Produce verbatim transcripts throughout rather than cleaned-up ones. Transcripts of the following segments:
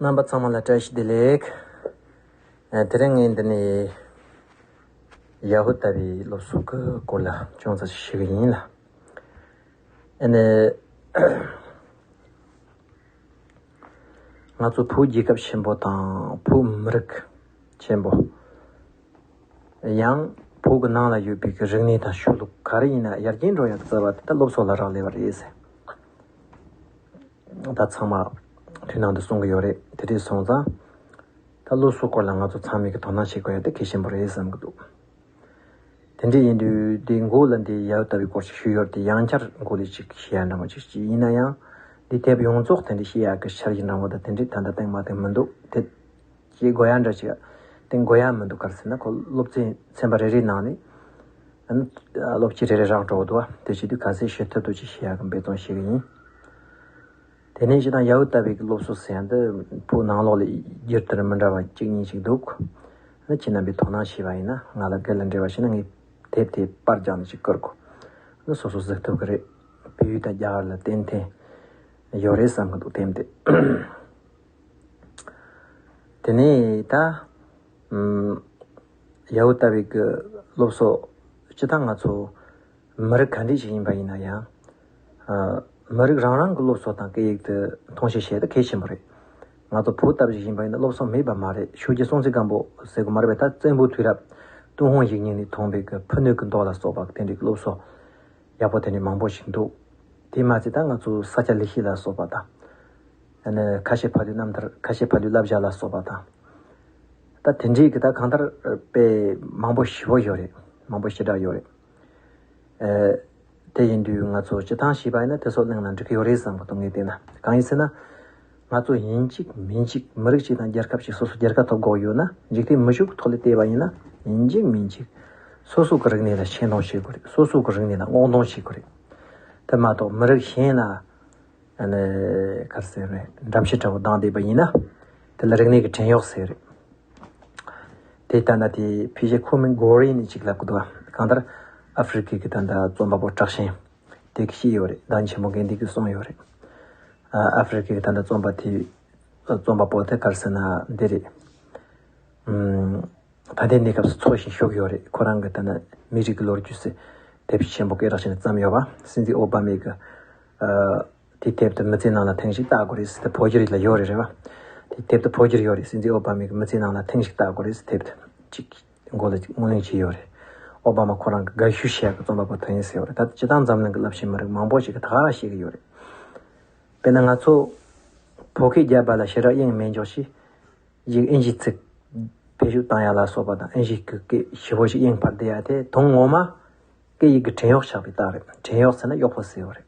རྣམ་པ་ཚང་མ་ལ་བཀྲ་ཤིས་བདེ་ལེགས། ཨ། དེ་རིང་ངས་འདི་ནས་ཡ་ཧུ་དཱ་པའི་སློབ་གསོ་གི་སྐོར་ལ་ཅུང་ཙམ་ཞུ་གི་ཡིན་ལ། ཨ་ནི། ང་ཚོ་བོད་རྒྱལ་ཁབ་ཆེན་པོ་དང་བོད་མི་རིགས་ཆེན་པོ། ཡང་བོད་ཀྱི་ནང་ལ་ཡོད་པའི་གི་རིག་གནས་དང་ཆོས་ལུགས་ག་རེ་ཡིན་ན་ཡར་རྒྱས་འགྲོ་ཡག་གི་རྩ་བ་དེ་ད་སློབ་གསོ་ལ་རག་ལས་པ་རེད་ཟེར། ད་ཚང་མ་དུས་ནང་དུ་གསུང་གི་ཡོད་རེད། དེ་འདྲ་སོང་ཙང་ད་སློབ་གསོ་སྐོར་ལ་ང་ཚོ་ཚང་མས་གི་དོ་སྣང་བྱེད་དགོས་ཡག་དེ་གལ་ཆེན་པོ་རེད་བསམ་གི་འདུག་དེ་འདྲ་ཡིན་དུས་དེ་མགོ་ལ་འདི་ཡ་ཧུ་དཱ་པའི་སྐོར་ཞིག་ཞུས་ཡོད་རེད། དེ་ཡང་བསྐྱར་མགོ་ལ་ཅིག་བཤད་ཡ་འདྲ་མོ་ཅིག་ཅིག་ཡིན་ན་ཡང་། འདི་དེབ་ཡོངས་རྫོགས་དེ་འདྲ་བཤད་ཡག་གི་འཆར་གཞི་འདྲ་མོ་དང་དེ་འདྲ་ད་ལྟ་སྟེང་མ་སྟེང་མི་འདུག་དེ་བྱེད་དགོས་ཡ་འདྲ་ཅིག་སྟེང་དགོས་ཡ་མི་འདུག་ག་རེ་ཟེར་ན་ཁོ་སློབ་ཚན་ཚན་པ་རེ་རེའི་ནང་ནས་ཨ་ནི་སློབ་ཕྱི་རེ་རེ་རག་འགྲོ་འདུག་བ། དེ་བྱེད་དུས་ག་ཚད་ཞུ་ཐུབ་ཐུབ་ཅིག་བཤད་ཡག་གི་འབད་བརྩོན་བྱེད་གི་ཡིན། དེ་ནས་སྤྱིར་བཏང་ཡ་ཧུ་དཱ་པའི་གི་སློབ་གསོ་ཟེར་ཡ་འདི་བོད་ནང་ལོགས་ལ་རྒྱུན་ལྟར་མི་འདྲ་བ་གཅིག་གཉིས་ཤིག་འདུག་ཨ་ནི་ཁྱེད་རྣམ་པས་དོ་སྣང་བྱས་པ་ཡིན་ན། ང་ལ་སྒེར་ལ་འབྲེལ་བ་བྱས་ན་ངས་དེབ་དེ་པར་རྒྱག་ནས་ཅིག་བསྐུར་གོ་ཨ་ནི་སོ་སོ་གཟིགས་ཐུབ་གི་རེད། བོད་ཡིག་དང་རྒྱ་གར་ལ་གཏན་གཏན་ཡོད་རེད་བསམ་གི་འདུག་དེབ་དེ། དེ་ནས་ད། ཨམ། ཡ་ཧུ་དཱ་པའི་གི་སློབ་གསོ། སྤྱིར་བཏང་ང་ཚོ་མི་རིགས་ག་འདྲ་ཞིག་ཡིན་པ་ཡིན་ན་ཡང་། ཨ། མི་རིགས་རང་རང་གི་སློབ་གསོ་དང་སྐད་ཡིག་དེ་མཐོང་ཆེན་བྱེད་ཡ་དེ་གལ་ཆེན་པོ་རེད། ང་ཚོ་བོད་ལྟ་བུ་ཞིག་ཡིན་པ་ཡིན་ན་སློབ་གསོ་མེད་པ་མ་རེད། ཆོས་རྒྱལ་སྲོང་བཙན་སྒམ་པོ་ཟེར་གི་མ་རེད་པས། ད་བཙན་པོའི་དུས་རབས་ཏུན་ཧོང་ཡིག་རྙིང་ནས་ཐོན་པའི་གི་ཕུ་ནུ་གི་མདོ་ལ་སོགས་པ་དེ་འདྲའི་གི་སློབ་གསོ་ཡག་པོ་དེ་འདྲའི་མང་པོ་ཞིག་འདུག་དེ་མ་ཚད་ད་ང་ཚོ་ས་སྐྱ་ལེགས་བཤད་ལ་སོགས་པ་དང་། ཨ་ནི་ཁ་བཤད་ཕ་ལུའི་རྣམ་ཐར། ཁ་བཤད་ཕ་ལུའི་བསླབ་བྱ་ལ་སོགས་པ་དང་། ད་དེ་འདྲའི་གི་ད་གང་ལྟར་དཔེ་མང་པོ་ཞེ་པོ་ཡོད་རེད། མང་པོ་ཞེ་དྲག་ཡོད་རེད། ཨེ། དེ་ཡིན་དུས་ང་ཚོ་སྤྱིར་བཏང་བྱས་པ་ཡིན་ན་དེ་ཚོ་གླེང་ན་འགྲིག་གི་ཡོད་རེད་བསམ་གི་འདུག་ངས་བལྟས་ན། གང་ཡིན་ཟེར་ན། ང་ཚོ་ཡིན་གཅིག་མིན་གཅིག་མི་རིགས་གཅིག་དང་རྒྱལ་ཁབ་གཅིག་སོ་སོ་རྒྱལ་ཁ་ཐོབ་དགོས་ཡོད་ན། འཇིག་རྟེན་མི་ཆོས་ཀྱི་ཐོག་ལ་བལྟས་པ་ཡིན་ན། ཡིན་གཅིག་མིན་གཅིག་སོ་སོ་གི་རིག་གནས་ལ་ཆེ་མཐོང་བྱེད་དགོས་རེད། སོ་སོ་གི་རིག་གནས་ལ་སྔོག་འདོན་བྱེད་དགོས་རེད། དེ་མ་གཏོགས་མི་རིགས་གཞན་ལ། ཨ་ནི་ག་རེ་ཟེར་རེད། འགྲམ་ཕྱི་འདྲ་བོ་བཏང་བསྡད་པ་ཡིན་ན། དེ་ལ་རིག་གནས་ཀྱི་བྲན་གཡོག་ཟེར་རེད། དེ་ལྟ་ན་དེ་ཕལ་ཆེར་ཁོ་མིན་གོ་རེ་ནས་ཅིག་ལབ་གི་འདུག་གང་ལྟར་ཨ་ཧྥེ་རི་ཁའི་གི་ད་ལྟ་རྩོམ་པ་པོ་དྲག་ཞན་དེ་གི་བཤད་ཡོད་རེད། ད་ཆེན་མོ་དགེ་འདུན་གྱིས་གསུངས་ཡོད་རེད། ཨ་ཧྥེ་རི་ཁའི་གི་ད་ལྟ་རྩོམ་པ་དེ། རྩོམ་པ་པོ་དེ་ག་རེ་ཟེར་ན་འདི་རེད། ཨུམ། ད་ལྟའི་གནས་སྐབས་སུ་འཚོ་ཞིང་བཞུགས་ཡོད་རེད། ཁོ་རང་གི་ད་ནི་མི་རིགས་ཀྱི་ལོ་རྒྱུས་ཟེར་དེབ་ཆེན་པོ་སྐད་གྲགས་ཆེན་པོ་བརྩམས་ཡོད་པ། སྲིད་འཛིན་ཨོ་བྷ་མས་གི། ཨ། དེ་དེབ་དེ་མི་ཚེ་ནང་ལ་ཐེངས་ཤིག་ལྟ་དགོས་རེད་ཟེར་དེ་བོད་བསྒྱུར་ལ་ཡོད་རེད། རེད་བ། དེ་དེབ་དེ་བོད་བསྒྱུར་ཡོད་རེད། སྲིད་འཛིན་ཨོ་བྷ་མས་གི་མི་ཚེ་ནང་ལ་ཐེངས་ཤིག་ལྟ་དགོས་རེད་ཟེར་དེབ་དེ་གཅིག་མགོ་ལ་གཅིག་སྨོན་ལམ་བྱས་ཡོད་རེད། ཨོ་བྷ་མ་ཁོ་རང་གི་དགའ་ཞུ་བྱེད་ཡག་གི་རྩོམ་པ་པོ་དེ་ཡིན་ཟེར་ཡོད་རེད། ད་སྤྱིར་བཏང་འཛམ་གླིང་གི་རླབས་ཆེན་མི་རིགས་མང་པོ་ཞིག་གིས་ད་ག་རང་བཤད་གི་ཡོད་རེད། དཔེར་ན་ང་ཚོ་བོད་སྐད་རྒྱབ་པ་ལ་ཞེ་དྲག་གཡེང་མེད་འཇོག་ཞིག་ཅིག་ཨིན་ཇིའི་ཚིག་བེད་སྤྱོད་བཏང་ཡ་ལ་སོགས་པ་དང་། ཨིན་ཇིའི་སྐད་ཞེ་པོ་ཞིག་གཡེང་འཕར་བསྡད་ཡ་དེ་དོན་ངོ་མ་སྐད་ཡིག་གི་བྲན་གཡོག་ཆགས་པའི་རྟགས་རེད། བྲན་གཡོག་ཟེར་ན་གཡོག་པོ་ཟེར་བ་རེད།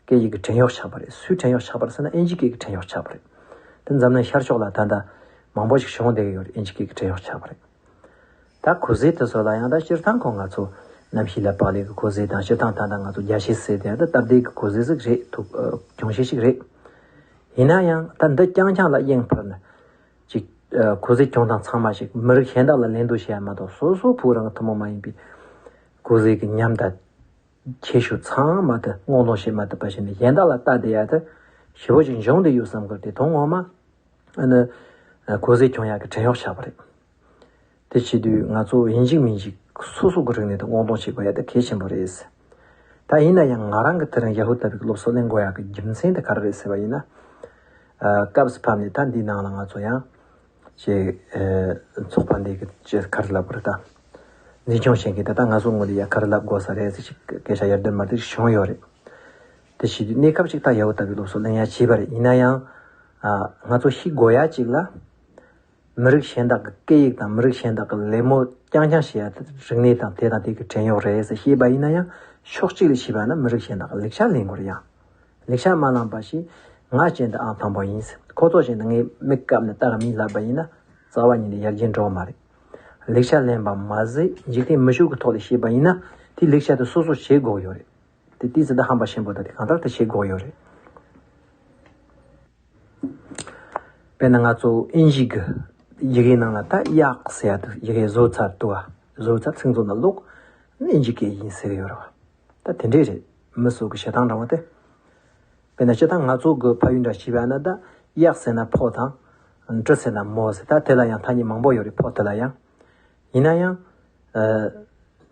སྐད་ཡིག་གི་བྲན་གཡོག་ཆགས་པ་རེད། སུའི་བྲན་གཡོག་ཆགས་པ་རེད་ཟེར་ན་ཨིན་ཇིའི་སྐད་ཀྱི་བྲན་གཡོག་ཆགས་པ་རེད། དེ་འཛམ་གླིང་ཤར་ཕྱོགས་ལ་ད་ལྟ་མང་པོ་ཞིག་བྱུང་བསྡད་ཀྱི་ཡོད་རེད། ཨིན་ཇིའི་སྐད་ཀྱི་བྲན་གཡོག་ཆགས་པ་རེད། ད་གོ་ཟས་དེ་ཚོ་ལ་ཡང་ད་སྤྱིར་བཏང་ཁོ་ང་ཚོ་གནམ་གཤིས་ལ་བག་ལེབ་ཀྱི་གོ་ཟས་དང་། སྤྱིར་བཏང་ད་ལྟ་ང་ཚོ་རྒྱ་ཆས་ཟེར་དེ་ཡང་ད་སྟབས་བདེ་གི་གོ་ཟས་ཟིག་རེད། ཐུག་ཨ། གྱོང་ཆེ་ཞིག་རེད། ཡིན་ན་ཡང་ད་འདི་རྐྱང་རྐྱང་ལ་གཡེང་འཕར་ནས་ཅིག་ཨ། གོ་ཟས་གྱོང་སྟངས་ཚང་མ་ཞིག་མི་རིགས་གཞན་དག་ལ་ལེན་འདོད་བྱེད་ཡ་མ་གཏོགས། སོ་སོ་བོད་རང་གི་ཐུན་མོང་མ་ཡིན་པའི་གོ་ཟས་ཀྱི་ཉམས་དང་ཁྱད་ཆོས་ཚང་མ་དེ་སྔོག་འདོན་བྱེད་མ་ཐུབ་པ་བྱས་ནས་གཞན་དག་ལ་ལྟ་བསྡད་ཡ་དེ་ཞེ་པོ་ཅིག་འབྱུང་བསྡད་ཡོད་བསམ་གི། དེ་དོན་ངོ་མ་ཨ་ནི་གོ་ཟས་གྱོང་ཡག་གི་བྲན་གཡོག་ཆགས་པ་རེད། དེ་བྱེད་དུས་ང་ཚོ་ཡིན་གཅིག་མིན་གཅིག་སོ་སོ་གི་རིག་གནས་དེ་སྔོག་འདོན་བྱེད་དགོས་ཡ་དེ་གལ་ཆེན་པོ་རེད། ད་ཡིན་ན་ཡང་ང་རང་གི་དེ་རིང་ཡ་ཧུ་དཱ་པའི་སློབ་གསོ་གླེང་དགོས་ཡག་གི་རྒྱུ་མཚན་དེ་ག་རེ་རེད་ཟེར་བ་ཡིན་ན། ཨ། སྐབས་སུ་བབས་ནས་ད་འདིའི་ནང་ལ་ང་ཚོ་ཡང་ཅིག་ཨ། ཚོགས་པ་འདི་གི་ཅིག་ག་རེ་ལབ་དགོས་རེད། ད་འཛིན་སྐྱོང་བྱེད་མཁན་ད་ལྟ་ང་ཚོ་ངོས་ནས་ཡ་ག་རེ་ལབ་དགོས་ས་རེད་ཟེར་ཅིག་སྐད་ཆ་ཡར་ལྡིར་མར་ལྡིར་བྱུང་ཡོད་རེད། དེ་བྱེད་དུས་གནས་སྐབས་ཅིག་ད་ཡ་ཧུ་དཱ་པའི་སློབ་གསོ་གླེང་ཡ་བྱས་པ་རེད། ཡིན་ན་ཡང་། ཨ། ང་ཚོ་ཤེས་དགོས་ཡ་ཅིག་ལ། མི་རིགས་གཞན་དག་གི་སྐད་ཡིག་དང་མི་རིགས་གཞན་དག་གི་ལད་མོ་རྐྱང་རྐྱང་བྱེད་ཡ་དེ་རིག་གནས་དང་དེ་དང་དེ་གི་བྲན་གཡོག་རེད་ཟེར་བཤད་པ་ཡིན་ན་ཡང་། ཕྱོགས་གཅིག་ལ་བྱས་པ་ན་མི་རིགས་གཞན་དག་གི་ལེགས་ཆ་ལེན་དགོས་རེད་ཡ། ལེགས་ཆ་མ་བླངས་པ་ཞིག་ང་ཅན་དུ་ཨང་དང་པོ་ཡིན་ཟེར། ཁོ་ཚོ་ཅན་དུ་ངས་མིག་བཀབ་ནས་ལྟ་ག་མིན་ལབ་པ་ཡིན་ན། རྩ་བ་ཉིད་ནས་ཡར་རྒྱས་འགྲོ་བ་མ་རེད། ལེགས་ཆ་ལེན་པ་མ་ཟད་འཇིག་རྟེན་མི་ཆོས་ཀྱི་ཐོག་ལ་བཤད་པ་ཡིན་ན། དེ་ལེགས་ཆ་དེ་སོ་སོ་བྱེད་དགོས་ཡོད་རེད། དེ་དེའི་ཚེ་ད་ཧམ་པ་ཆེན་པོ་དང་དེ་གང་ལྟར་དེ་བྱེད་དགོས་ཡོད་རེད། དཔེར་ན་ང་ཚོ་ཨིན་ཇི་གི་ཡི་གེའི་ནང་ལ་ད་གཡག་ཟེར་ཡ་དེ་ཡི་གེ་བཟོ་ཚར་འདུག་བ། བཟོ་ཚར་ཚིག་མཛོད་ནང་བླུགས། ཨིན་ཇི་སྐད་ཡིན་ཟེར་གི་ཡོད་རེད་བ། ད་དེ་འདྲས་རེད། མི་སོ་གི་བྱེད་སྟངས་འདྲ་བ་དེ། དཔེར་ན་སྤྱིར་བཏང་ང་ཚོ་གི་ཕ་ཡུལ་འདྲ་བྱས་པ་ན་ད་གཡག་ཟེར་ན་ཕོ་དང་ འབྲི་ཟེར་ན་མོ་ཟེར། ད་དེ་ལ་ཡང་ཐ་སྙད་མང་པོ་ཡོད་རེད། ཕོ་དེ་ལ་ཡང་། ཡིན་ན་ཡང་། ཨ།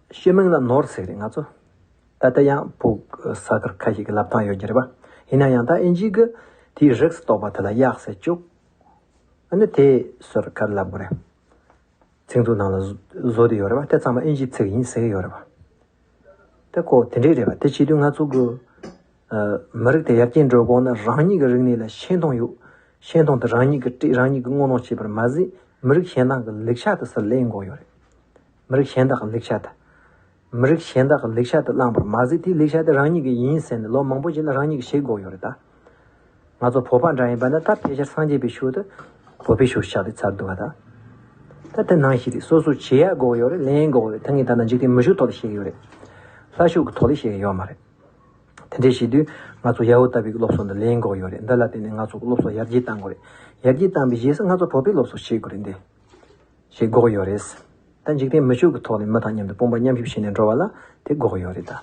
སྤྱི་མིང་ལ་ནོར་ཟེར་གི་རེད་ང་ཚོ། ད་ལྟ་ཡང་བོད་ས་ཁུལ་ཁ་ཤས་ཀྱི་ལབ་སྟངས་ཡོད་ཀྱི་རེད་པ། ཡིན་ན་ཡང་ད་ཨིན་ཇི་གི་དེའི་རིགས་སུ་གཏོགས་པ་དེ་ལ་གཡག་ཟེར་བཅུག་ཨ་ནི་དེ་སོར་ཁར་ལབ་དགོས་རེད། ཚིག་མཛོད་ནང་ལ་བཟོ་བཟོ་བསྡད་ཡོད་རེད་པ། དེ་ཚང་མ་ཨིན་ཇིའི་ཚིག་ཡིན་ཟེར་གི་ཡོད་རེད་པ། དེ་ཁོ་དེ་འདྲས་རེད་པ། དེ་བྱེད་དུས་ང་ཚོ་གི་ཨ། མི་རིགས་དེ་ཡར་རྒྱས་འགྲོ་དགོས་ན་རང་ཉིད་ཀྱི་རིག་གནས་ལ་ཤེས་མཐོང་ཡོད། ཤེས་མཐོང་དེ་རང་ཉིད་ཀྱིས་བྲིས། རང་ཉིད་ཀྱིས་ངོ་གནོང་བྱས་པར་མ་ཟད། མི་རིགས་གཞན་དག་གི་ལེགས་ཆ་དེ་ཚུར་ལེན་དགོས་ཡོད་རེད། མི་རིགས་གཞན་དག་གི་ལེགས་ཆ་དེ། མི་རིགས་གཞན་དག་གི་ལེགས་ཆ་དེ་བླངས་པར་མ་ཟད། དེའི་ལེགས་ཆ་དེ་རང་ཉིད་ཀྱི་ཡིན་ཟེར་ནས་ལོ་མང་པོ་རྗེས་ལ་རང་ཉིད་ཀྱིས་ཤེས་དགོས་ཡོད་རེད་ད། ང་ཚོ་བོད་པ་འདྲ་ཡིན་པ་ན་ད་ཕལ་ཆེར་སངས་རྒྱས་པའི་ཆོས་དེ་བོད་པའི་ཆོས་ཆགས་ཏེ་ཚར་འདུག་ག་ད། ད་དེ་ནང་བཞིན་རེད། སོ་སོ་བྱེད་ཡག་དགོས་ཡོད་རེད། ལེན་དགོས་རེད། ད་ངས་ད་ལྟ་འཇིག་རྟེན་མི་ཆོས་ཐོག་ལ་བཤད་ཀྱི་ཡོད་རེད། ལྷ་ཆོས་ཀྱི་ཐོག་ལ་བཤད་ཀྱི་ཡོད་མ་རེད། དེ་འདྲས་བྱེད་དུས་ང་ཚོ་ཡ་ཧུ་དཱ་པའི་སློབ་གསོ་འདི་ལེན་དགོས་ཡོད་རེད། འདི་ལ་བརྟེན་ནས་ང་ཚོ་སློབ་གསོ་ཡར་རྒྱས་གཏང་དགོས་རེད། ཡར་རྒྱས་བཏང་བའི་རྗེས་སུ་ང་ཚོ་བོད་པའི་སློབ་གསོ་བྱེད་དགོས་རེད། འདི་བྱེད་དགོས་ཡོད་རེད། ད་འཇིག་རྟེན་མི་ཆོས་ཀྱི་ཐོག་ནས་མི་དང་མཉམ་དུ་དཔུང་པ་མཉམ་གཤིབ་བྱས་ནས་འགྲོ་བ་ལ་དེ་དགོས་ཡོད་རེད་ད།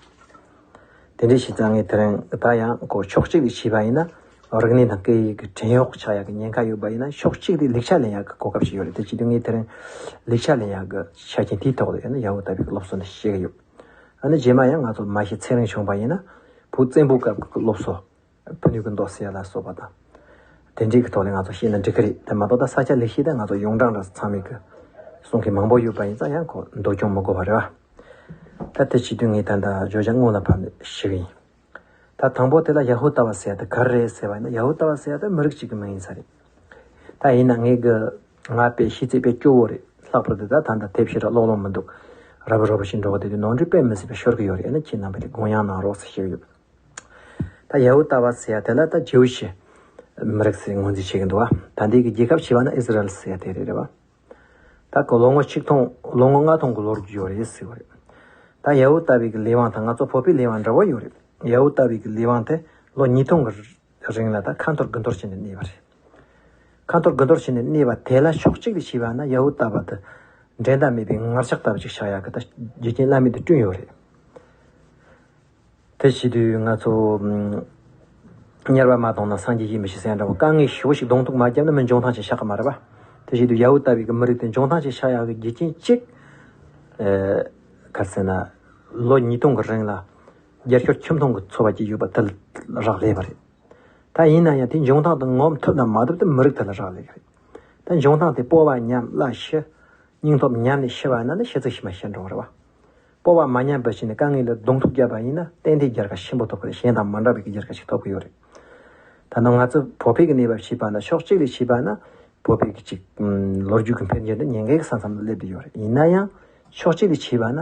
དེ་འདྲས་བྱས་ཙང་ངས་དེ་རིང་ད་ཡང་ཁོ་ཕྱོགས་གཅིག་ལས་བྱས་པ་ཡིན་ན། རིག་གནས་དང་སྐད་ཡིག་གི་བྲན་གཡོག་ཆགས་ཡག་གི་ཉེན་ཁ་ཡོད་པ་ཡིན་ན། ཕྱོགས་གཅིག་ལས་ལེགས་ཆ་ལེན་ཡག་གི་གོ་སྐབས་ཤིག་ཡོད་རེད། དེ་བྱེད་དུས་ངས་དེ་རིང་ལེགས་ཆ་ལེན་ཡག་གི་ཆ་རྐྱེན་དེའི་ཐོག་ལ་ཡང་ན་ཡ་ཧུ་དཱ་པའི་སློབ་གསོ་འདི་བཤད་གི་ཡོད། ཨ་ནི་རྗེས་མ་ཡང་ང་ཚོ་མ་ཤེས་ཚེ་རིང་བྱུང་བ་ཡིན་ན། བོད་བཙན་པོའི་སྐབས་ཀྱི་སློབ་གསོ། ཕུ་ནུ་གི་མདོ་ཟེར་ཡ་ལ་སོགས་པ་དང་། དེ་འདྲའི་གི་ཐོག་ལ་ང་ཚོ་བཤད་ན་འགྲིག་གི་རེད། དེ་མ་གཏོགས་ད་ས་སྐྱ་ལེགས་བཤད་དེ་ང་ཚོ་ཡོངས་གྲགས་འདྲ་ཚང་མས་གི་གསུང་མཁན་མང་པོ་ཡོད་པ་ཡིན་ཙང་། ཡང་ཁོ་འདོད་སྐྱོང་མི་དགོས་པ་རེད་བ། ད་དེ་བྱེད་དུས་ངས་ད་ལྟ་བརྗོད་བྱ་སྔོན་ལ་ཕབ་ནས་ཞུ་གི་ཡིན། ད་དང་པོ་དེ་ལ་ཡ་ཧུ་དཱ་བ་ཟེར་ཡ་དེ་ག་རེ་རེད་ཟེར་བ་ཡིན་ན། ཡ་ཧུ་དཱ་བ་ཟེར་ཡ་དེ་མི་རིགས་གཅིག་གི་མིང་ཡིན་ས་རེད། ད་ཡིན་ན་ངས་གི་ང་དཔེ་ཤེས་ཚད་དཔེ་སྐྱོ་བོ་རེད། ལྷག་པར་དུ་ད་ད་ལྟ་དེབ་ཞེ་དྲག་ཀློག་ལོང་མི་འདུག་རབ་རོབ་བཞིན་འགྲོ་བ་དེ་དུས་ནོར་འཁྲུལ་དཔེ་མི་སྲིད་པ་ཤོར་གི་ཡོད་རེད། ཨ་ནི་ཁྱེད་རྣམ་པས་དེ་དགོངས་ཡངས་གནང་རོགས་ཟེར་ཞུ་གི་ཡོད། ད་ཡ་ཧུ་དཱ་བ་ཟེར་ཡ་དེ་ལ་ད་ཇིའུ་ཤི་མི་རིགས་ཟེར་ངོས་འཛིན་བྱེད་ཀྱི་འདུག་བ། ད་འདི་གི་རྒྱལ་ཁབ་ཕྱེ་བ་ན་ཨི་ཟི་རལ་ཟེར་ཡ་དེ་རེད་རེད་བ། ད་ཁོ་ལོ་ངོ་ཆིག་སྟོང་ལོ་ངོ་ལྔ་སྟོང་གི་ལོ་རྒྱུས་ཡོད་རེད་ཟེར་བ་རེད། ད་ཡ་ཧུ་དཱ་པའི་གི་ལས་དབང་དང་ང་ཚོ་བོད་པའི་ལས་དབང་འདྲ་བོ་ཡོད་རེད། ཡ་ཧུ་དཱ་པའི་གི་ལས་དབང་དེ་ལོ་ཉིས་སྟོང་གི་རིང་ལ་ད་ཁ་འཐོར་དགུ་འཐོར་བྱས་ནས་གནས་པ་རེད། ཁ་འཐོར་དགུ་འཐོར་བྱས་ནས་གནས་པ་དེ་ལ་ཕྱོགས་གཅིག་ལས་བྱས་པ་ན་ཡ་ཧུ་དཱ་པ་དེ་འགྲན་ཟླ་མེད་པའི་ངར་ལྕགས་ལྟ་བུ་ཅིག་ཆགས་ཡག་གི་ད་རྒྱུ་རྐྱེན་བླ་མེད་དུ་བསྐྲུན་ཡོད་རེད། དེ་བྱེད་དུས་ང་ཚོ་ཨམ། དམྱལ་བ་མ་བཏང་ན་སངས་རྒྱས་ཡིན་མི་ཤེས་ཟེར་ཡ་འདྲ་བོ། དཀའ་ངལ་ཞེ་པོ་ཞིག་གདོང་ཐུག་མ་བརྒྱབ་ན་མི་འབྱུང་ཐང་ཅིག་ཆགས་ཀྱི་མ་རེད་པ། དེ་བྱེད་དུས་ཡ་ཧུ་དཱ་པའི་གི་མི་རིགས་དེ་འབྱུང་ཐང་ཅིག་ཆགས་ཡག་གི་རྒྱུ་རྐྱེན་གཅིག་ཨེ། ག་རེ་ཟེར་ན། ལོ་ཉིས་སྟོང་གི་རིང་ལ་རྒྱལ་ཤོར་ཁྱིམ་སྟོང་གི་འཚོ་བ་ཅིག་ཡོད་པ་དེ་ལ་རག་ལས་པ་རེད། ད་ཡིན་ན་ཡང་དེ་འབྱུང་ཐང་དེ་ངོམ་ཐུབ་ན་མ་ཐུབ་དེ་མི་རིགས་དེ་ལ་རག་ལས་ཀྱི་རེད། ད་འབྱུང་ཐང་དེ་སྤོབས་པ་ཉམས། གླ་ཤི། སྙིང་སྟོབས་ཉམས་ནས་ཤི་བ་ན་ནི་ཤི་ཚེ་ཤི་མ་ཤི་འགྲོ་བ་རེད་བ། སྤོབས་པ་མ་ཉམས་པ་བྱས་ནས་དཀའ་ངལ་ལ་གདོང་ཐུག་བརྒྱབ་པ་ཡིན་ན་ཏན་ཏན་རྒྱལ་ཁ་ཆེན་པོ་ཐོབ་ཀྱི་རེད། གཞན་དང་མ་འདྲ་བའི་རྒྱལ་ཁ་ཞིག་ཐོབ་ཀྱི་ཡོད་རེད། ད་ནང་ང་ཚོ་བོད་པའི་གི་གནས་བབ་བྱས་པ་ན། ཕྱོགས་གཅིག་ལས་བྱས་པ་ན་བོད་པའི་གི་ཅིག་ལོ་རྒྱུས་ཀྱི་འཕེལ་འགྱུར་འདི་ཉེན་ཁའི་ས་མཚམས་ལ་སླེབས་བསྡད་ཡོད་རེད། ཡིན་ན་ཡང་ཕྱོགས་གཅིག་ལས་བྱས་པ་ན་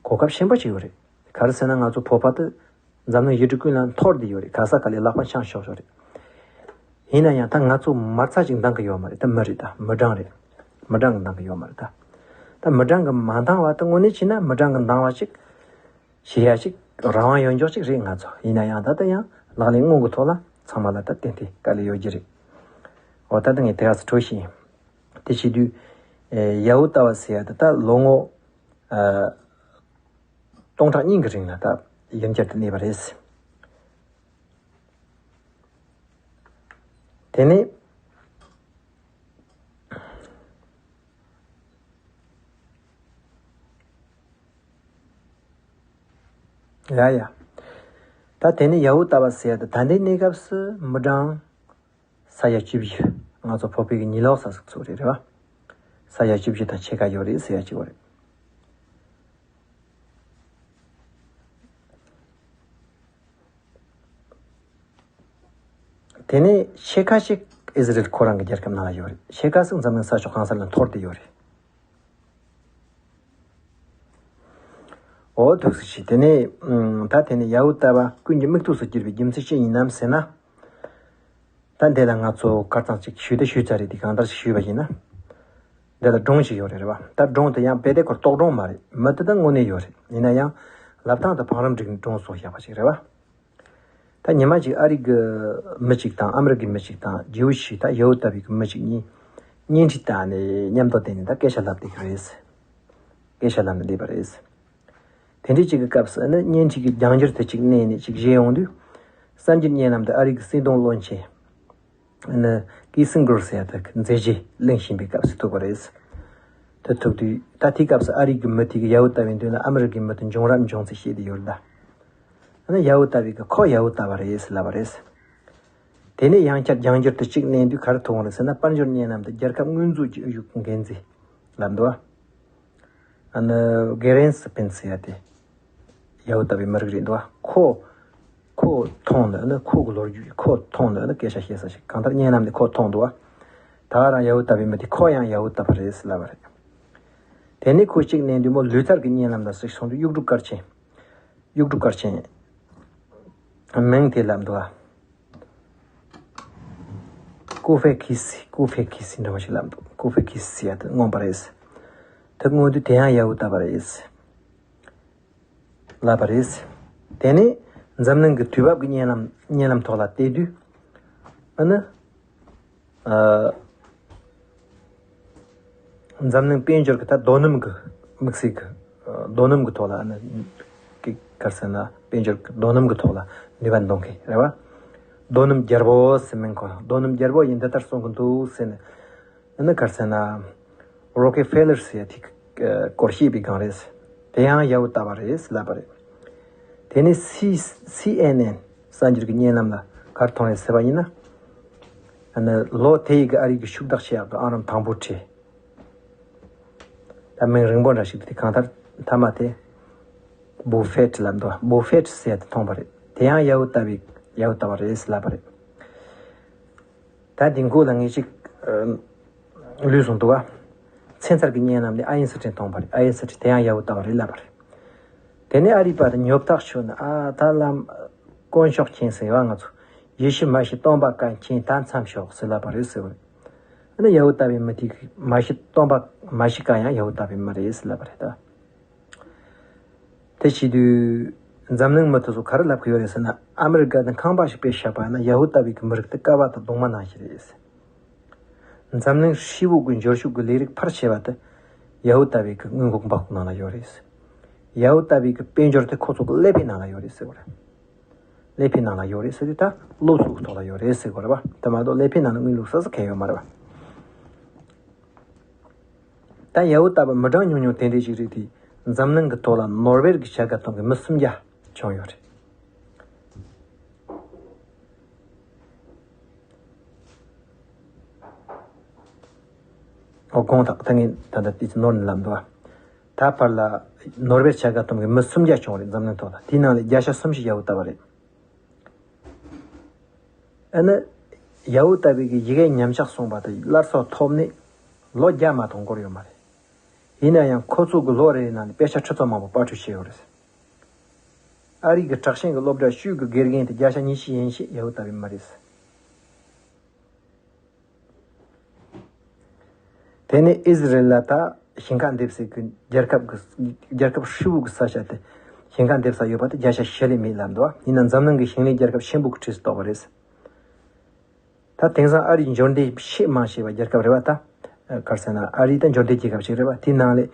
གོ་སྐབས་ཆེན་པོ་ཅིག་ཡོད་རེད། ག་རེ་ཟེར་ན་ང་ཚོ་བོད་པ་དེ་འཛམ་གླིང་ཡུལ་གྲུ་ཀུན་ལ་འཐོར་བསྡད་ཡོད་རེད། ག་ས་ག་ལ་ལག་པ་འཆང་ཆོག་ཆོག་རེད། ཡིན་ན་ཡང་ད་ང་ཚོ་མ་རྩ་ཅིག་འདང་གི་ཡོད་མ་རེད། ད་མི་རེད། ད་མི་གྲངས་རེད། མི་གྲངས་ཀྱིས་འདང་གི་ཡོད་མ་རེད་ད། ད་མི་གྲངས་ཀྱིས་མ་འདང་བ་ད་དངོས་གནས་བྱས་ན་མི་གྲངས་ཀྱིས་འདང་བ་ཅིག་བྱེད་ཡ་ཅིག་རང་དབང་ཡོད་འཇོག་ཅིག་རེད་ང་ཚོ། ཡིན་ན་ཡང་ད་ལྟ་ཡང་ལག་ལེན་དངོས་ཀྱི་ཐོག་ལ་ཚང་མ་ལ་ད་ཏན་ཏན་དཀའ་ལས་ཡོད་ཀྱི་རེད། འོ་ད་ལྟ་ངས་དེ་ག་ཚོད་འཕྲོ་ཤེས་ཡིན། དེ་བྱེད་དུས་ཡ་ཧུ་དཱ་བ་ཟེར་ཡ་ད་ལྟ་ལོ་ངོ་སྟོང་ཕྲག་གཉིས་ཀྱི་རིང་ལ་ད་ཡུལ་གྱར་དུ་གནས་པ་རེད། དེ་ནས། ཡ་ཡ། ད་དེ་ནས་ཡ་ཧུ་དཱ་བ་ཟེར་ཡ་དེ་ད་ལྟའི་གནས་སྐབས་སུ་མི་གྲངས་ས་ཡ་བཅུ་བཞི། ང་ཚོ་བོད་པའི་གི་ཉི་ལོག་ས་ཟིག་ཚོ་རེད། རེད་བ། ས་ཡ་བཅུ་བཞི་དང་ཕྱེད་ཀ་ཡོད་རེད་ཟེར་ཡ་ཅིག་ཡོད་རེད། དེ་ནས་ཕྱེད་ཀ་ཞིག་ཨི་ཟི་རེལ་ཁོ་རང་གི་རྒྱལ་ཁབ་ནང་ལ་ཡོད་རེད། ཕྱེད་ཀ་ཟིག་འཛམ་གླིང་ས་ཕྱོགས་གང་སར་ལ་འཐོར་ཏེ་ཡོད་རེད། འོ་ཐུགས་སུ་ཆུད། དེ་ནས་ཨུམ། ད་དེ་ནས་ཡ་ཧུ་དཱ་བ་ཀུན་གྱི་མིག་ཏོ་སུ་གྱུར་པའི་རྒྱུ་མཚན་ཅི་ཡིན་ནམ་ཟེར་ན། ད་འདི་ལ་ང་ཚོ་གར་སྟངས་ཅིག་ཞུས་ཏེ་ཞུས་ཚར་རེད། དེ་གང་ལྟར་ཞིག་ཞུས་པ་ཡིན་ན། འདི་ལ་སྒྲུང་ཞིག་ཡོད་རེད། རེད་བ། ད་སྒྲུང་དེ་ཡང་རྦད་དེ་ཁོ་རྟོག་སྒྲུང་མ་རེད། མི་དེ་ད་དངོས་གནས་ཡོད་རེད། ཡིན་ན་ཡང་ལབ་སྟངས་དེ་བང་རིམ་བསྒྲིགས་ནས་སྒྲུང་བཟོས་བཞག་པ་ཞིག་རེད་བ། ད་ཉི་མ་གཅིག་ཨ་རི་གི་མི་གཅིག་དང་ཨ་མི་རི་ཀའི་མི་གཅིག་དང་ཇིའུ་ཤི་ད་ཡ་ཧུ་དཱ་བའི་གི་མི་གཅིག་གཉིས་གཉེན་སྒྲིག་བཏང་ནས་མཉམ་དུ་བསྡད་ནས་ད་སྐད་ཆ་ལབ་བསྡད་ཀྱི་རེད། སྐད་ཆ་ལབ་ནས་བསྡད་པ་རེད། དེ་འདྲའི་གཅིག་གི་སྐབས་སུ་ནི་གཉེན་སྒྲིག་གི་རྒྱང་འགྱུར་དེ་གཅིག་གནས་ནས་གཅིག་བཞེས་ཡོང་དུས། གསར་འགྱུར་བརྙན་ལམ་དུ་ཨ་རི་གི་སྲིད་དོན་བློན་ཆེན། ནི་ཀི་སིན་གྷར་ཟེར་ཡ་དེ་མཛད་རྗེས་གླེང་བཞིན་པའི་སྐབས་སུ་ཐུག་པ་རེད། དེ་ཐུག་དུས་ད་དེའི་སྐབས་སུ་ཨ་རི་གི་མི་དེ་གི་ཡ་ཧུ་དཱ་པའི་མདུན་ལ་ཨ་མི་རི་ཀའི་མི་དེ་འབྱུང་རབས་འབྱུང་ཚུལ་བཤད་དེ་ཡོད་ལ། ཨ་ནི་ཡ་ཧུ་དཱ་པའི་གི་ཁོ་ཡ་ཧུ་དཱ་པ་རེད་ཟེར་ལབ་པ་རེད། དེ་ནས་ཡང་བསྐྱར་རྒྱང་འགྱུར་དུ་གཅིག་བསྣན་དུས་ག་རེ་ཐུག་འོང་རེད་ཟེར་ན། དཔལ་འབྱོར་བརྙན་ལམ་དུ་རྒྱལ་ཁབ་དངོས་འཛུགས་ཀྱི་ཨུ་ཡོན་འགན་འཛིན་ལབ་འདུག་ཨ་ནི་གེ་རེན་སི་པིན་ཟེར་ཡ་དེ་ཡ་ཧུ་དཱ་པའི་མི་རིགས་རེད་འདུག་ཁོ་ཁོ་མཐོང་ནས་ནི་ཁོ་གི་ལོ་རྒྱུས་ཁོ་མཐོང་ནས་ནི་སྐད་ཆ་བཤད་ས་ཞིག་གང་ལྟར་བརྙན་ལམ་དེ་ཁོ་མཐོང་འདུག་ད་ག་རང་ཡ་ཧུ་དཱ་པའི་མི་དེ་ཁོ་ཡང་ཡ་ཧུ་དཱ་པ་རེད་ཟེར་ལབ་པ་རེད། དེ་ནས་ཁོ་གཅིག་བསྣན་དུས་མོ་ལུས་ཐར་གྱི་བརྙན་ལམ་ལ་ཞིག་སོང་དུས་གཡུ་འབྲུག་དཀར་ཆེན། གཡུ་འབྲུག་དཀར་ཆེན། མིང་དེ་ལབ་འདུག་ཨ། ཀུ་ཧྥེ་ཁི་སི། ཀུ་ཧྥེ་ཁི་སི་འདྲ་བ་ཞིག་ལབ་འདུག་ཀུ་ཧྥེ་ཁི་སི་ཡ་དེ་མངོན་པ་རེད། དེ་མངོན་དུས་དེ་ཡང་ཡ་ཧུ་དཱ་པ་རེད། ལབ་པ་རེད། དེ་ནས་འཛམ་གླིང་གི་དུས་བབ་ཀྱི་བརྙན་ལམ་བརྙན་ལམ་ཐོག་ལ་བལྟས་དུས། ཨ་ནི། ཨ། འཛམ་གླིང་དཔལ་འབྱོར་གྱི་ད་རྡོ་སྣུམ་གྱི་དམིགས་བསལ་གྱི་ཨ་རྡོ་སྣུམ་གྱི་ཐོག་ལ་ཨ་ནི་གི་ག་རེ་ཟེར་ན་དཔལ་འབྱོར་གྱི་རྡོ་སྣུམ་གྱི་ཐོག་ལ་ནུས་པ་འདོན་མཁན་རེད་བ། རྡོ་སྣུམ་རྒྱལ་པོ་ཟེར་མིང་ཁོ་རང་རྡོ་སྣུམ་རྒྱལ་པོ་ཡིན་འདི་ལྟར་གསུང་གི་འདུག་ཟེར་ནས་ཨ་ནི་ག་རེ་ཟེར་ན་རོ་ཀེ་ཕེ་ལར་ཟེར་ཡ་དེ་སྐོར་བཤད་པའི་སྒང་རེད། དེ་ཡང་ཡ་ཧུ་དཱ་པ་རེད་ལབ་པ་རེད། དེ་ནས་སི་སི་ཨེན་ཨེན་གསར་འགྱུར་གྱི་བརྙན་ལམ་ལ་ག་རེ་མཐོང་རེད་ཟེར་བ་ཡིན་ན། ཨ་ནི་ལོ་དེ་ཡི་གི་ཨ་རི་གི་ཕྱུག་བདག་ཆེ་ཡག་གི་ཨང་རིམ་དང་པོ་ཁྲིད། ད་མིང་རིང་པོ་འདྲ་ཞིག་འདུག་དེ་གང་ལྟར་མཐའ་མ་དེ་བུ་ཧྥེ་ཊི་ལབ་འདུག་བུ་ཧྥེ་ཊི་ཟེར་ཡ་དེ་མཐོང་པ་རེད། དེ་ཡང་ཡ་ཧུ་དཱ་པའི་ཡ་ཧུ་དཱ་པ་རེད་ལབ་པ་རེད། ད་དེ་མགོ་ལ་ངས་ཅིག་ཨ་ལུས་སོང་འདུག་བ། ཚན་ཚར་གྱི་བརྙན་ལམ་ནས་ཨ་ཡིན་སི་ཁྲིན་མཐོང་པ་རེད། ཨ་ཡིན་སི་ཁྲིན་དེ་ཡང་ཡ་ཧུ་དཱ་པ་རེད་ལབ་པ་རེད། དེ་ནས་ཨ་རིའི་པ་དེ་ཉོབ་ཐག་ཆོད་ནས་ཨ་ད་ལམ་དཀོན་མཆོག་མཁྱེན་ཟེར་བ་ང་ཚོ་ཡེ་ཤུ་མ་ཤི་སྟོན་པ་བཀའ་མཁྱེན་ད་མཚམས་ཞོག་ཟེར་ལབ་པ་རེད་ཟེར་བ་རེད། ཨ་ནི་ཡ་ཧུ་དཱ་པའི་མི་དེ་མ་ཤི་སྟོན་པ་མ་ཤི་ཀ་ཡང་ཡ་ཧུ་དཱ་པའི་མི་རེད་ཟེར་ལབ་པ་རེད་ད། དེ་བྱེད་དུས་འཛམ་གླིང་མི་དེ་ཚོ་ག་རེ་ལབ་ཀྱི་ཡོད་རེད་ཟེར་ན། ཨ་མི་རི་ཀ་དང་ཁང་པ་ཞིག་དཔེ་བཞག་པ་ན་ཡ་ཧུ་དཱ་པའི་གི་མི་རིགས་དེ་ཀ་བ་དང་གདུང་མ་ནང་བཞིན་རེད། འཛམ་གླིང་ཧྲིལ་བོ་གི་འབྱོར་ཕྱུག་གི་ལས་རིགས་ཕལ་ཆེ་བ་དེ་ཡ་ཧུ་དཱ་པའི་གི་དངུལ་ཁང་འབག་ཁུག་ནང་ལ་ཡོད་རེད། ཡ་ཧུ་དཱ་པའི་གི་དཔལ་འབྱོར་དེ་ཁོ་ཚོ་གི་ཀླད་པའི་ནང་ལ་ཡོད་རེད་ཟེར་བ་རེད། ཀླད་པའི་ནང་ལ་ཡོད་རེད་ཟེར་དུས་ད་སློབ་གསོ་གི་ཐོག་ལ་ཡོད་རེད་ཟེར་དགོས་རེད་བ། དེ་མ་གཏོགས་ཀླད་པའི་ནང་ལ་དངུལ་བླུགས་ས་ས་གང་ཡོད་མ་རེད་བ། ད་ཡ་ཧུ་དཱ་པ་མི་གྲངས་ཉུང་ཉུང་དེ་འདྲས་ཞིག་རེད་དེ། འཛམ་གླིང་གི་ཐོག་ལ་ནོར་ཝེ་གི་བྱ་དགའ་ཐོབ་མཁན་མི་སུམ་བརྒྱ་བྱུང་ཡོད་རེད། ཨོ་དགོངས་དག་ད་ངས་ད་ལྟ་དེ་ཚོ་ནོར་ནས་ལབ་འདུག་ཨ། ད་བར་ལ་ནོར་ཝེ་བྱ་དགའ་ཐོབ་མཁན་མི་སུམ་བརྒྱ་བྱུང་རེད་འཛམ་གླིང་ཐོག་ལ། དེའི་ནང་ལས་བརྒྱ་ཆ་གསུམ་བཞི་ཡ་ཧུ་དཱ་པ་རེད། ཨ་ནི། ཡ་ཧུ་དཱ་པའི་གི་ཡི་གེ་ཉམས་ཆག་སོང་བ་དང་སླར་གསོ་ཐོབ་ནས་ལོ་བརྒྱ་མ་གཏོགས་འགོར་ཡོད་མ་རེད། ཡིན་ན་ཡང་ཁོ་ཚོ་གི་ལོ་རེ་རེ་ནང་ནས་དཔེ་ཆ་ཁྲི་ཚོ་མང་པོ་པར་སྐྲུན་བྱས་ཡོད་རེད། ཨ་རི་གི་དྲག་ཞན་གི་སློབ་གྲྭ་བཅུ་གི་དགེ་རྒན་དེ་བརྒྱ་ཆ་ཉི་ཤུ་ཡན་ཆད་ཡ་ཧུ་དཱ་པའི་མི་རེད། དེ་ནས་ཨི་ཟི་རེལ་ལ་ད་ཞིང་ཁ་འདེབས་སའི་གི་རྒྱལ་ཁབ་གི་རྒྱལ་ཁབ་ཧྲིལ་བོ་གི་ས་ཆ་དེ་ཞིང་ཁ་འདེབས་ས་ཡོད་པ་དེ་བརྒྱ་ཆ་བཞི་ལས་མེད་ལབ་འདུག་ཡིན་ན་འཛམ་གླིང་གི་ཞིང་ལས་རྒྱལ་ཁབ་ཆེན་པོ་གི་གྲས་སུ་གཏོགས་པ་རེད། ད་དེང་སང་ཨ་རི་འབྱོར་ལྡན་ཆེས་མང་ཆེ་བ་རྒྱལ་ཁབ་རེད་བ་ད། ག་རེ་ཟེར་ན་ཨ་རི་ད་འབྱོར་ལྡན་རྒྱལ་ཁབ་ཅིག་རེད་བ། དེའི་ནང་ལས་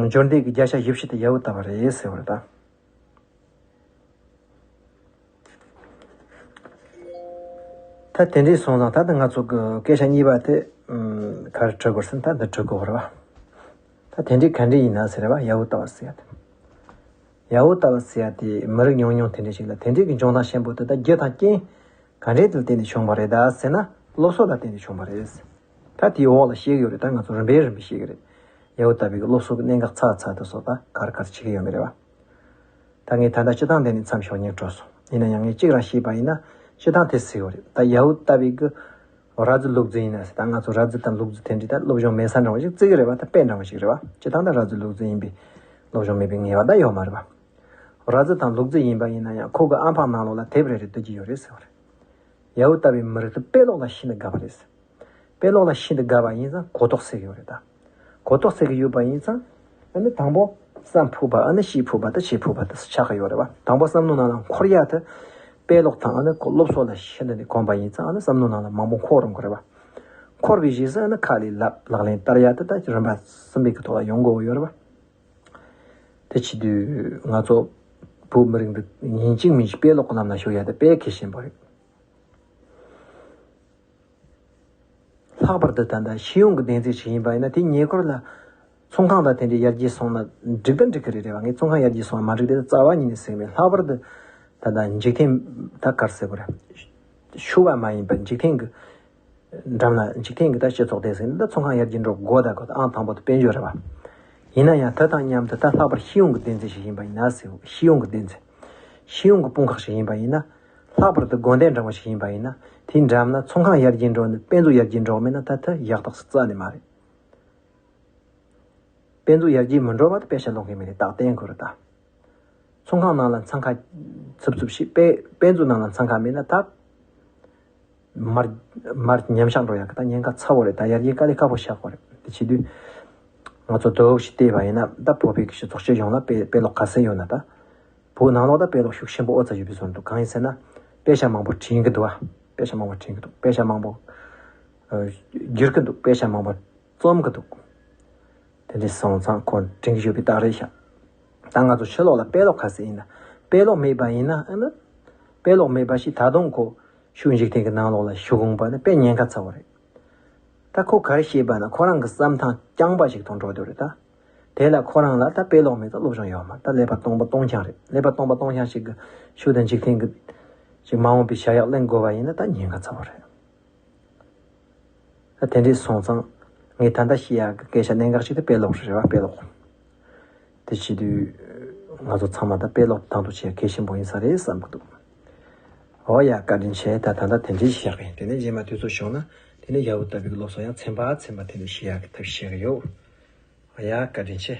འབྱོར་ལྡན་གི་བརྒྱ་ཆ་བཞི་བཅུ་དེ་ཡ་ཧུ་དཱ་པ་རེད་ཟེར་བ་རེད་ད། ད་དེ་འདྲས་སོང་ཙང་ད་ལྟ་ང་ཚོ་གི་སྐད་ཆ་གཉིས་པ་དེ་ག་རེ་འབྲི་དགོས་ཟེར་ན་ད་འདི་འབྲི་དགོས་རེད་བ། ད་དེ་འདྲས་ག་འདྲས་ཡིན་ན་ཟེར་བ་ཡ་ཧུ་དཱ་པ་ཟེར་ཡ་དེ། ཡ་ཧུ་དཱ་པ་ཟེར་ཡ་དེ་མི་རིགས་ཉུང་ཉུང་དེ་འདྲས་ཞིག་ལ་དེ་འདྲས་ཀྱི་འབྱུང་སྟངས་ཆེན་པོ་དེ་ད་རྒྱུ་དང་རྐྱེན་ག་འདྲས་དེ་ལ་བརྟེན་ནས་བྱུང་བ་རེད་ད་ཟེར་ན་སློབ་གསོ་ལ་བརྟེན་ནས་བྱུང་བ་རེད། ད་དེའི་འོག་ལ་བཤད་ཀྱི་ཡོད་རེད། ད་ང་ཚོ་རིམ་པས་རིམ་པས་བཤད་ཀྱི་རེད། ཡ་ཧུ་དཱ་པའི་གི་སློབ་གསོ་གི་གནད་འགག་ཚ་ཚ་དེ་ཚོ་ད་ག་རེ་ག་རེ་བྱེད་ཀྱི་ཡོད་མེད་རེད་བ། ད་ངས་ད་ལྟ་སྤྱི་བཏང་དེ་ནས་མཚམས་ཞོག་སྙིང་བྲོ་སོང་། ཡིན་ན་ཡང་ངས་གཅིག་རང་ཤེས་པ་ཡིན་ན་སྤྱི་བཏང་དེ་ཟེར་གྱི་ཡོད་རེད། ད་ཡ་ཧུ་དཱ་པའི་གི་ར་རྫི་ལུག་རྫི་ཡིན་ན་ཟེར། ད་ང་ཚོ་ར་རྫི་དང་ལུག་རྫི་དེ་འདྲའི་ད་སློབ་སྦྱོང་མེད་ས་འདྲ་བ་ཞིག་བརྩི་གི་རེད་བ། ད་དཔེ་འདྲ་བ་ཞིག་རེད་བ། སྤྱི་བཏང་ད་ར་རྫི་ལུག་རྫི་ཡིན་པའི་སློབ་སྦྱོང་མེད་པའི་ངེས་པ་ད་ཡོད་མ་རེད་བ། ར་རྫི་དང་ལུག་རྫི་ཡིན་པ་ཡིན་ན་ཡང་ཁོ་གི་ཨམ་ཕང་ནང་ལོགས་ལ་དེབ་རེ་རེ་སྡོད་ཀྱི་ཡོད་རེད་ཟེར་བ་རེད། ཡ་ཧུ་དཱ་པའི་མི་རིགས་དེ་དཔེ་ཀློག་ལ་ཤིན་ཏུ་དགའ་བ་རེད། དཔེ་ཀློག་ལ་ཤིན་ཏུ་དགའ་བ་ཡིན་ཙང་གོ་རྟོགས་ཟེར་གྱི་ཡོད་རེད་ད། གོ་རྟོགས་ཟེར་གྱི་ཡོད་པ་ཡིན་ཙང་། ཨ་ནི་དང་པོ་བསམ་ཕོད་པ། ཨ་ནི་ཤེས་ཕོད་པ་དང་བྱེད་ཕོད་པ་དེ་ཆགས་ཀྱི་ཡོད་རེད་བ། དང་པོ་བསམ་བློ་ནང་ལ་འཁོར་ཡ་དེ། དཔེ་ཀློག་དང་ཨ་ནི་ཁོ་སློབ་གསོ་ལ་ཤིན་ཏུ་ནས་གོམས་པ་ཡིན་ཙང་ཨ་ནི་བསམ་བློ་ནང་ལ་མང་པོ་འཁོར་འགྲོ་གི་རེད་བ། འཁོར་བའི་རྗེས་སུ་ཨ་ནི་ཁ་ལས་ལབ་ལག་ལེན་བསྟར་ཡ་དེ་ད་རིམ་པ་གསུམ་པའི་གི་ཐོག་ལ་ཡོང་དགོས་ཡོད་རེད་བ། དེ་བྱེད་དུས་ང་ཚོ་བོད་མི་རིགས་འདི་ཉིན་གཅིག་མིན་གཅིག་དཔེ་ཀློག་གི་ལམ་ལ་ཞུགས་ཡ་དེ་དཔེ་གལ་ཆེན་པོ་རེད། ལྷག་པར་དུ་ད་ལྟ་ཤེས་ཡོན་གྱི་བདེན་རྫས་ཤིག་ཡིན་པ་ཡིན་ན། དེ་ཉེ་འཁོར་ལ་ཚོང་ཁང་དང་དེ་འདྲའི་ཡར་རྒྱས་སོང་ན་འགྲིག་ད་འགྲིག་གི་རེད། རེད་བ། ངས་ཚོང་ཁང་ཡར་རྒྱས་སོང་ན་མ་འགྲིག་དེ་རྩ་བ་ཉིད་ནས་ཟེར་གི་མེད། ལྷག་པར་དུ་ད་ལྟ་འཇིག་རྟེན་ད་ག་རེ་ཟེར་དགོས་རེད། ཤུགས་པ་མ་ཡིན་པ་འཇིག་རྟེན་གྱི་འགྲམ་ལ་འཇིག་རྟེན་གྱི་ད་སྤྱི་ཚོགས་དེ་ཟིན་ད་ཚོང་ཁང་ཡར་རྒྱས་འགྲོ་དགོས། ད་དགོས། ད་ཨང་དང་པོ་དེ་དཔལ་འབྱོར་རེད་བ། ཡིན་ན་ཡང་དེ་དང་མཉམ་དུ་ད་ལྷག་པར་ཤེས་ཡོན་གྱི་བདེན་རྫས་ཤིག་ཡིན་པ་ཡིན་ན་ཟེར། ཤེས་ཡོན་གྱི་བདེན་རྫས། ཤེས་ཡོན་གྱི་དཔུང་ཁག་ཞིག་ཡིན་པ་ཡིན་ན། ལྷག་པར་དུ་དགོན་སྡེ་འདྲ་བ་ཞིག་ཡིན་པ་ཡིན་ན། དེའི་འགྲམ་ལ་ཚོང་ཁང་ཡར་རྒྱས་འགྲོ་ནི་དཔེ་མཛོད་ཡར་རྒྱས་འགྲོ་མེད་ན་ད་དེ་ཡག་ཐག་རྩ་ནས་མ་རེད། དཔེ་མཛོད་ཡར་རྒྱས་མི་འགྲོ་བ་དེ་དཔེ་ཆ་ཀློག་མཁན་མི་རེད། རྟག་བརྟན་ཁོ་རེད་ད། ཚོང་ཁང་ནང་ལ་འཚང་ཁ་འཚུབ་འཚུབ་བྱས། དཔེ་དཔེ་མཛོད་ནང་ལ་འཚང་ཁ་མེད་ན་ད་མར་མར་ཉམས་ཆག་འགྲོ་ཡག་གི་ད་ཉེན་ཁ་ཚ་བོ་རེད། ད་ཡར་རྒྱས་དཀའ་ལས་ཁག་པོ་ཆགས་པ་རེད། དེ་བྱེད་དུས་ང་ཚོ་དོགས་ཤིག་བལྟས་པ་ཡིན་ན། ད་བོད་པའི་སྤྱི་ཚོགས་སྤྱི་ཡོངས་ལ་དཔེ་དཔེ་ཀློག་ག་ཚད་ཡོད་ན། ད་བོད་ནང་ལོགས་ད་དཔེ་ཀློག་ཤུགས་ཆེན་པོ་ཨོ་ཙམ་ཡོད་པའི་བཟོ་འདུག་གང་ཡིན་ཟེར་ན། དཔེ་ཆ་མང་པོ་འཁྲུན་གི་འདུག་ཨ། དཔེ་ཆ་མང་པོ་འཁྲུན་གི་འདུག་དཔེ་ཆ་མང་པོ་ཨ་བསྒྱུར་གི་འདུག་དཔེ་ཆ་མང་པོ་རྩོམ་གི་འདུག་དེ་འདྲ་སོང་ཙང་ཁོ་དྲན་གྱི་ཡོད་པའི་རྟགས་རེད་ཤག་ད་ང་ཚོ་ཕྱི་ལོགས་ལ་དཔེ་ཀློག་ག་ཚད་ཡིན་ན། དཔེ་ཀློག་མེད་པ་ཡིན་ན། ཨ་ནི་དཔེ་ཀློག་མེད་པ་ཞིག་ད་དུང་ཁོ་ཤུགས་འཇིག་རྟེན་གྱི་ནང་ལོགས་ལ་ཤུགས་འོང་པ་ནི་དཔེ་ཉེན་ཁ་ཚ་བོ་རེད། ད་ཁོ་ག་རེ་བྱེད་པ་ན། ཁོ་རང་གི་བསམ་ཐང་རྐྱང་པ་ཞིག་དང་འགྲོ་འདོད་རེད་ད། དེ་ལ་ཁོ་རང་ལ་ད་དཔེ་ཀློག་མེད་ད་སློབ་སྦྱོང་ཡོད་མ་རེད། ད་ཀླད་པ་སྟོང་པ་སྟོང་རྐྱང་རེད། ཀླད་པ་སྟོང་པ་སྟོང་རྐྱང་ཞིག་གི་ཤུགས་དང་འཇིག་རྟེན་གྱི་ཅིག་མ་འོངས་པའི་བྱ་གཞག་གླེང་དགོས་པ་ཡིན་ན་ད་ཉེན་ཁ་ཚ་བོ་རེད། ད་དེ་འདྲས་སོང་ཙང་ངས་ད་ལྟ་བཤད་ཡག་གི་སྐད་ཆ་གནད་འགག་ཅིག་དེ་དཔེ་ཀློག་རེད་བ། དཔེ་ཀློག་དེ་བྱེད་དུས་ང་ཚོ་ཚང་མ་ད་དཔེ་ཀློག་དང་དུ་བྱེད་གལ་ཆེན་པོ་ཡིན་ས་རེད་བསམ་གི་འདུག་ཨོ་ཡ། བཀའ་དྲིན་ཆེ། ད་ད་ལྟ་དེ་འདྲས་བཤད་ཡག་ཡིན། དེ་ནས་རྗེས་མ་དུས་ཚོད་བྱུང་ན་དེ་ནས་ཡ་ཧུ་དཱ་པའི་སློབ་གསོ་ཡང་ཚན་པ་ཚན་པ་དེ་འདྲས་བཤད་ཡག་གི་ཐབས་བཤད་གི་ཡོད། ཨོ་ཡ། བཀའ་དྲིན་ཆེ།